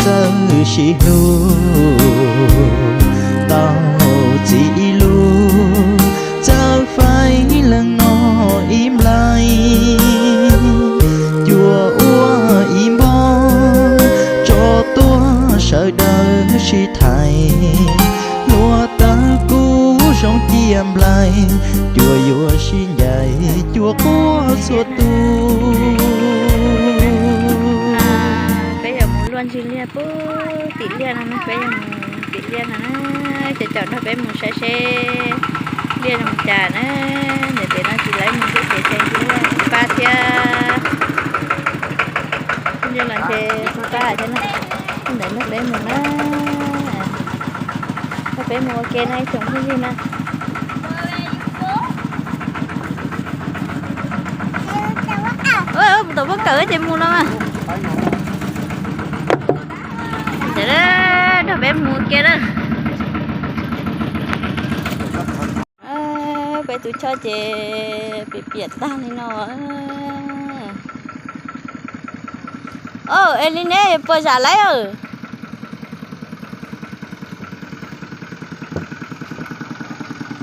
Txawj sib hlub, tau txim ib lub, txawj faib leej no ib nplaig. Cuaj ua ib npog, tso tuaj sawv daws sib thaiv, hluav taws kub zoo ciaj nplaig, cuaj yuav sib ncaim cuaj quaj txhua tus. Peb yuav mus luaj ntsig liaj pub tim liaj no na, peb yuav mus tim liaj no na, ces caum nrog peb mus saib seb liaj zoo cas na. Ntawm tias no tsis lawv mus xwb ces tseem tsis pab thiab. Phooj ywg los ntshe tsis pab thiab na. Ntawm nrog peb mus na, nrog peb mus ua ke na ib tsoom phooj ywg na. Mus tom pob kawm ces mus no mas. Nrog peb mus ua ke na. Peb tus choj ces piam piam tag li no. Au, es li neb puas zam lawm?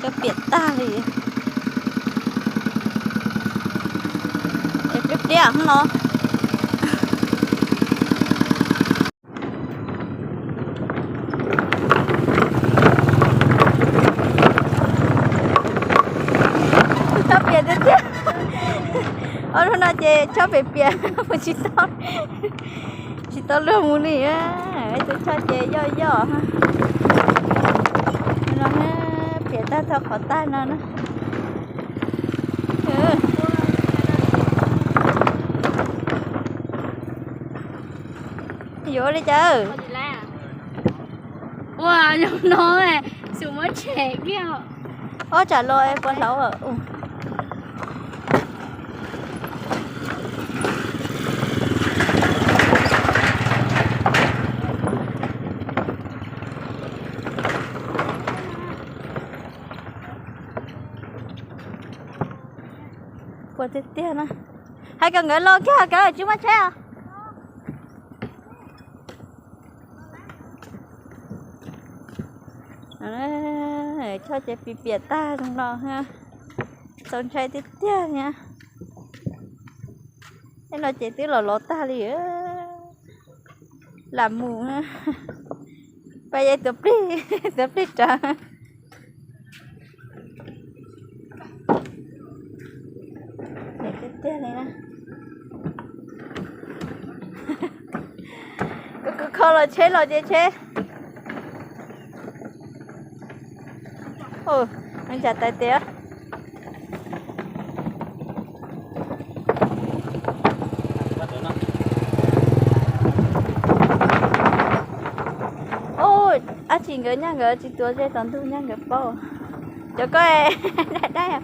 Coj piam tag li. Es pliab pliab no. Chob piam tiag tiag. Ob hnub no ces chob piam piam mus tsis tau, tsis tau luag mus li. Ib tug choj ces yoj yoj no, piam tag tog qhov tag no na. Yuav li cas? Ua zoo no, xum muab tshem kiag. Ob tsam los puas hlauv. Puas tiag tiag na. Hais kom nkawd los kiag, nkawd tsis muaj tsheb os. Choj ces piam piam tag zoo no, txaus ntshai tiag tiag thiab. Tej no ces twb los lov tag li, lam mus. Pab yai tuav plig, tuav plig rawv. Tiag tiag li na. Kuv kho los tsheb los ces tsheb. Ua cas tais tias dab tsi nkawd nyaj nkawd tsis tuav ze tom ntug nyaj nkawd paub. Cov koj dab dab,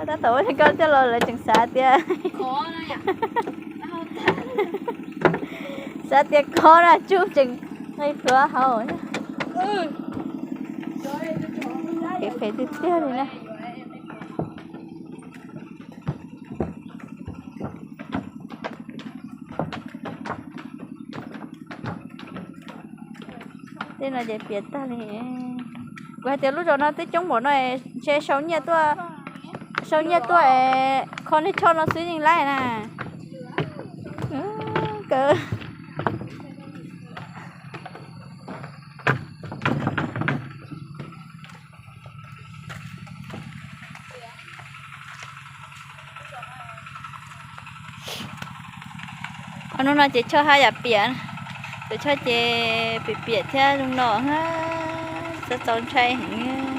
tab tom ua koj coj los lawv tseem xav tias, xav tias khov na, tsuj tseem nqi pluav hauv. Phem phem tiag tiag li na. Tej no ces piam tag li. Kuv hais tias lub zos no twb coob npaum no, ntshe sau nyiaj tuaj, sau nyiaj tuaj es kho nej choj no xwb yeej laib na. Kawg. Hnub no ces choj haj yam piam, tus choj ces piam piam thiab zoo no, txaus ntshai heev.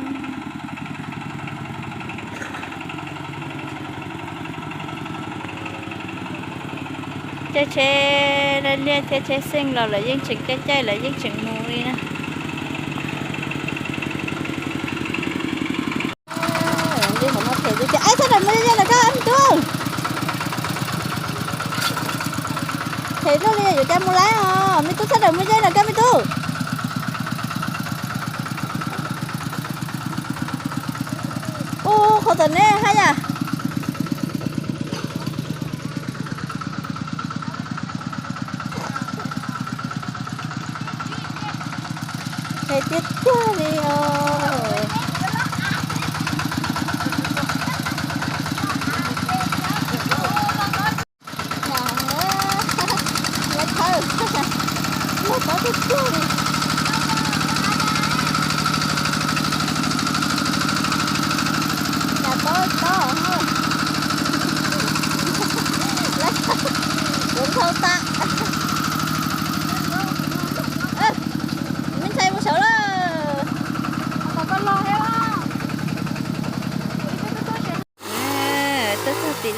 Caij tsheb laij liaj thiab tsheb xeej los lawv yeej tseem caij caij, lawv yeej tseem mus li na. Ib qhov no them tiag tiag, sawv daws mus ze ze ntawm koj me tub. Them luaj li yuav cas mus laib os, me tub sawv daws mus ze ntawm koj me tub. Ub, qhov tom nej haj yam.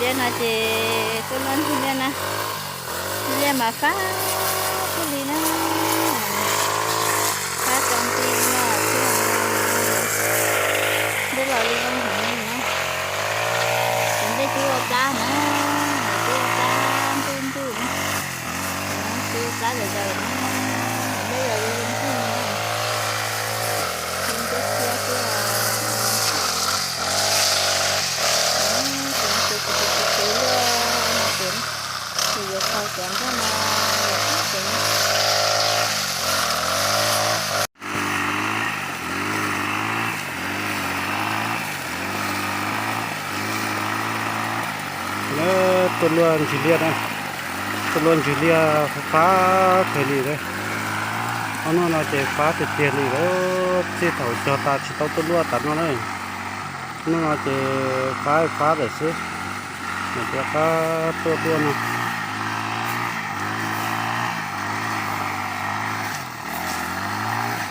Liaj no ces tuaj luaj ntxig liaj na, ntxig liaj mas fab kawg li na, fab tso nti no thiab, ntuj los li zoo heev li na. Cov nplej twb ua plab na, twb ua plab ntuj ntuj na, twb ua plab zom zaws na, cov nplej los li zoo ntuj na, zoo ntuj thiab xwb os. Ces no ces kuv tus txiv tsev luaj no ces, ces yuav tau cov nroj no, ces tuaj luaj ntsig liaj na, tuaj luaj ntsig liaj fab fab kawg li lawm. Ob hnub no ces fab tiag tiag li lawm, txij thaum cog tas tsis tau tuaj luaj tas no na. Hnub no ces fab fab lawm xwb, rov qab tuaj luaj no.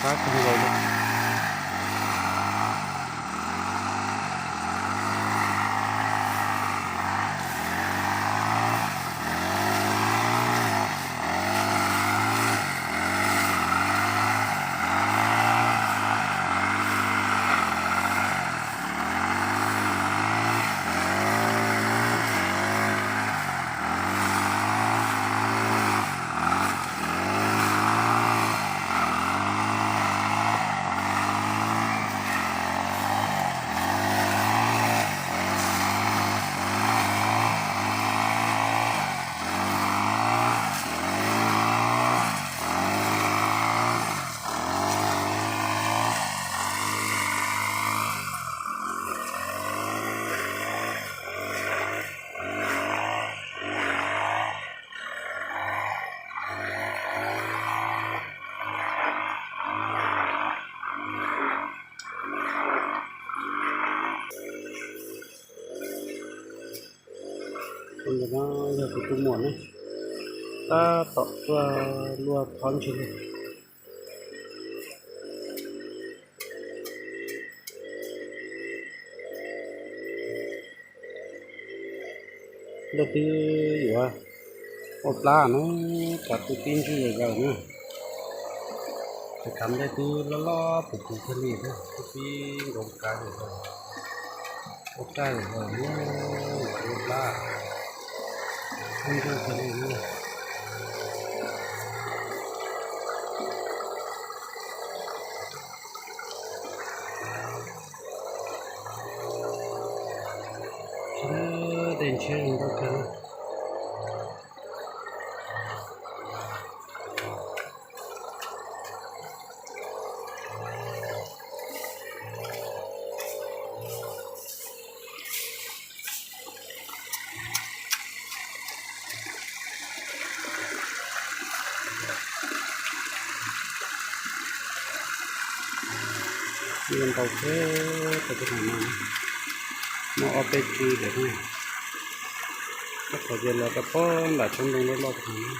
Fab kawg nkaus li. Tus ntawm no yog kuv tus muam na, tab tom tuaj luaj thaub ntsig li. Nplej twb yuav ua plab na, kav twb pib ntswj zom zaws na. Ces kav nplej twb loj loj puv puv thiaj li thiab, twb pib nkaus kav zom zaws, ua raj zom zaws na, yuav ua plab, pib ntswj thiaj li na. Tej ntshiab zoo nkauj kawg. Ntau thiab, tau tus no, muaj ob peb kis lawm na. Tab tom ces los rau pob nram tsob ntoo loj loj tus no.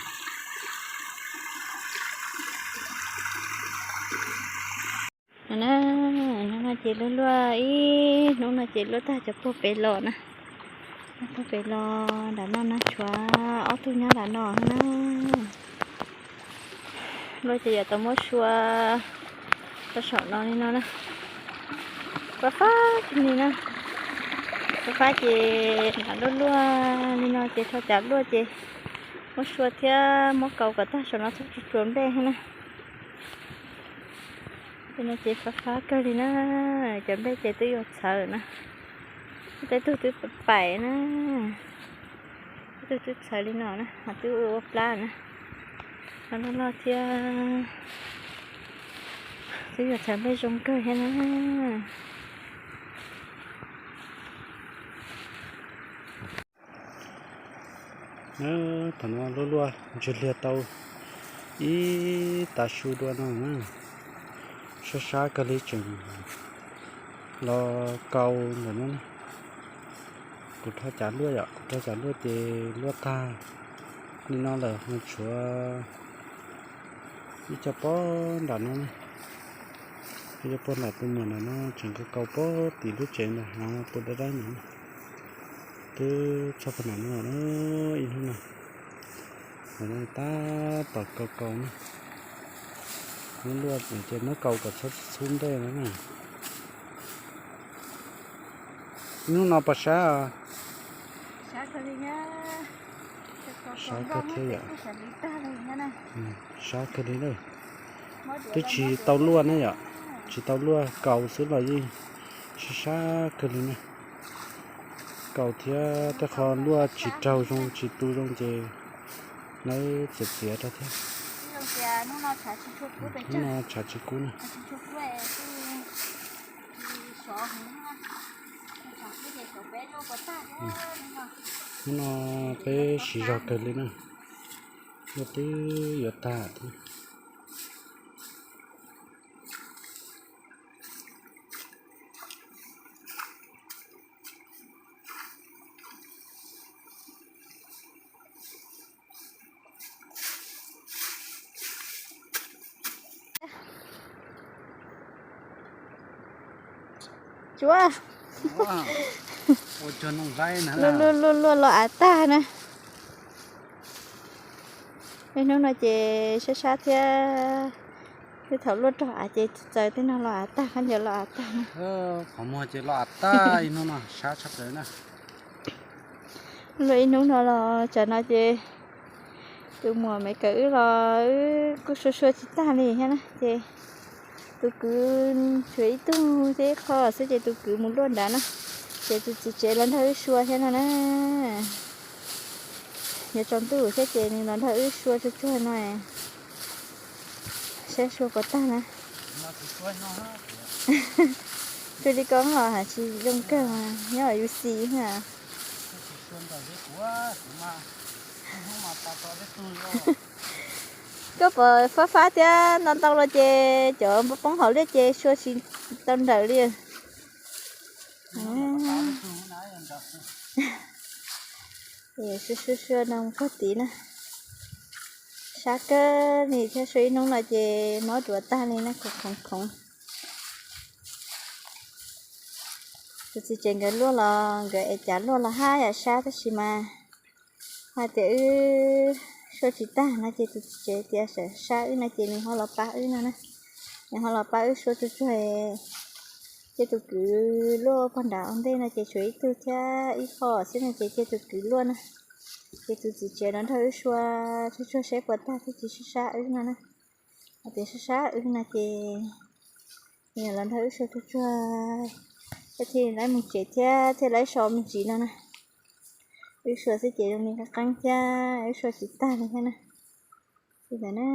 No na, hnub no ces luaj luaj ib hnub no ces luaj tag cov puag pem los na. Puag pem los nram no na, tshuav ob tug nyob nram no na. Luaj ces yuav tau muab sua rau saum no li no na. Fab fab li na. Fab fab ces nram luaj luaj li no ces tho cav luaj ces muab sua thiab muab kaus kom tag saum no txhob tsuas tsuas nplej thiab na. Tej no ces fab fab kawg li na, cov nplej ces twb yuav txhawv na. Tej tug twb paim na, tej tug twb txhawv li no na, ho twb ua ua plab na. Loj loj thiab, twb yuav txhawv nplej zoo kawg thiab na. Thaum no luaj luaj ntswg liag tau ib tav su dua no na, sab sab kawg li tseem los kaus ntawm no. Kuv rho cav luaj yom, kuv rho cav luaj ces luaj tag li no lawm ho tshuav ib co pob nram no, ib co pob nram tus muam ntawm no tseem kaus kaus pob tim lub tsev ntawm hav puas dawb dawb ntawm no. Twb txog qhov no na, ib hnub no, tab tom kaus kaus na. Muab luaj ces muab kaus kom txhob txhub ntej na. Hnub no puas sab? Sab kawg thiab yom. Sab kawg li na. Twb tsis tau luaj na yom, tsis tau luaj, kaus xwb los yeej sab sab kawg li na. Kaus thiab tej qho luaj tsis raug zoo tsis tu zoo ces lawv txiav txiav rau thiab. Hnub no tshav tsis kub na. Hnub no peb siv zog kawg li na, luaj twb yuav tag thiab. Tsuav, luaj luaj luaj los av tag na. Hnub no ces sab sab thiab, twb thaum luaj rog av ces txawv tej no los av tag, khaub ncaws los av tag na. Qhov muag ces los av tag, hnub no sab tshaj plaws na. Luaj ib hnub no los tsam no ces tus muam Maiv Kawm wb los wb kuj sua sua tsis tag li thiab na ces tus kwv tshuav ib tug thiab ib qho xwb ces tus kwv mus luaj nrad na, ces tus txiv tsev los nrog wb sua thiab no na. Yuav tsaus ntuj thiab ces nws los nrog wb sua tsuag tsuag no, saib sua puas tag na. Tsuas li ko los tsis zoo kawg mas nyob yus xis na. Koj puas fab fab thiab ntau ntau los ces cov npab poob hauv liaj ces sua tsis tau nrawm li. Sua sua sua no kog tid na. Sab kawg li thiab, sua ib hnub no ces mob duav tag li na, khoov khoov. Tus txiv tsev nkawd luaj los nkawd es cav luaj los haj yam sab tab sis mas hais tias wb sua tsis tag no ces tus txiv tsev tias sab wb no ces nws ho los pab wb no na. Nws ho los pab wb sua tsuag tsuag ces tus kwv luaj pog nrad ua ntej no ces tshuav ib tug thiab ib qho xwb no ces cia tus kwv luaj na. Ces tus txiv tsev no nrog wb sua tsuag tsuag saib puas tag thiab tsis sab sab wb no na. Hais tias sab sab wb no ces nws los nrog wb sua tsuag tsuag, thiaj li lawv mus tsev thiab thiaj lawv so me ntsis no na. Wb sua xwb ces zoo li qeeb qeeb thiab wb sua tsis tag li thiab na. Li ntawd na,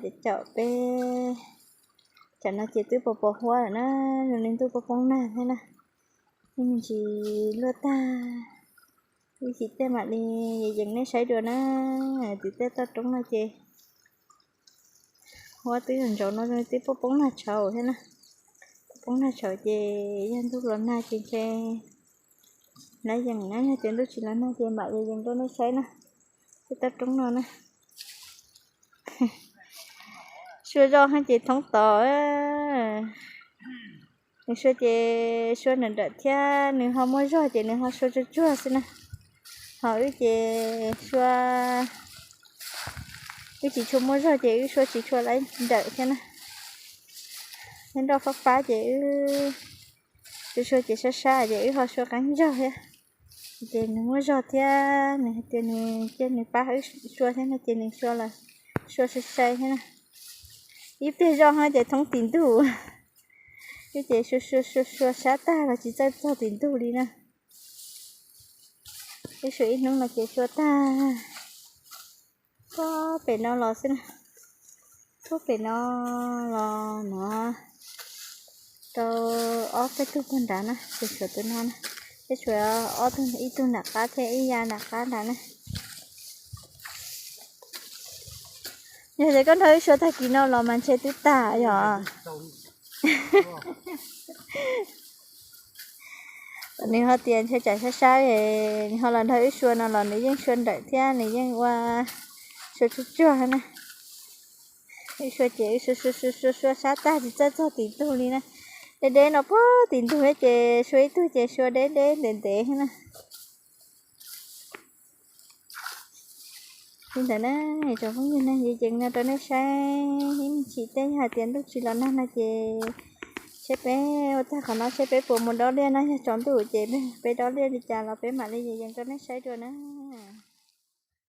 cov caum peb, tsam no ces twb pos pos huab lawm na, zoo li ntuj poob poob nag thiab na. Yeej me ntsis luaj tag, ib chim tej mam li yees nej saib dua na. Tim tej toj roob no ces huab twb ntsaum no twb poob poob nag tshauv thiab na. Poob poob nag tshauv ces yog ntuj los nag ces ntshe lawv yees na, yog tias ntuj tsis los nag ces mam li yees rau nej saib na. Tej toj roob no na, sua zoj heev ces thoob tod. Nws sua ces sua nrawm nrawm thiab nws ho muaj zog ces nws ho sua tsuag tsuag xwb na. Ho wb ces sua, wb tsis tshua muaj zog ces wb sua tsis tshua lawv nrawm thiab na. Nyob nroj fab fab ces wb sua sua ces sab sab ces wb ho sua qeeb zog thiab. Ces nws muaj zog thiab nws hais tias nws cia nws pab wb sua thiab no ces nws sua los sua sai sai thiab na. Ib pliag zoj heev ces thoob tim ntug. Wb ces sua sua sua sua sab tag los tsis txawj txog tim ntug li na. Wb sua ib hnub no ces sua tag. Puag pem no los xwb na. Puag pem no los no rau ob peb tug puag nrad na, ces tshuav tus no na, ces tshuav ob tug, ib tug nram qab thiab ib ya nram qab nrad na. Yog tias koj nrog wb sua tag kis no los mas ntshe twb tag yom. Nws ho tias ntshe tsam sab sab, nws ho los nrog wb sua no los nws yeej sua nrawm thiab nws yeej ua sua tsuag tsuag na. Wb sua ces wb sua sua sua sua sab tag tsis txawj txog tim ntug li na. Deb deb no puag tim ntug thiab ces sua ib tug ces sua deb deb ntev ntev thiab na. Li ntawd na, tsoom phooj ywg na, yees no rau nej saib ib me ntsis tej, yog hais tias ntuj tsis los nag no ces seb peb ua tag qhov no seb peb puas mus dob liaj no, yog tsaus ntuj ces peb dob liaj li cas los peb mam li yees rau nej saib dua na.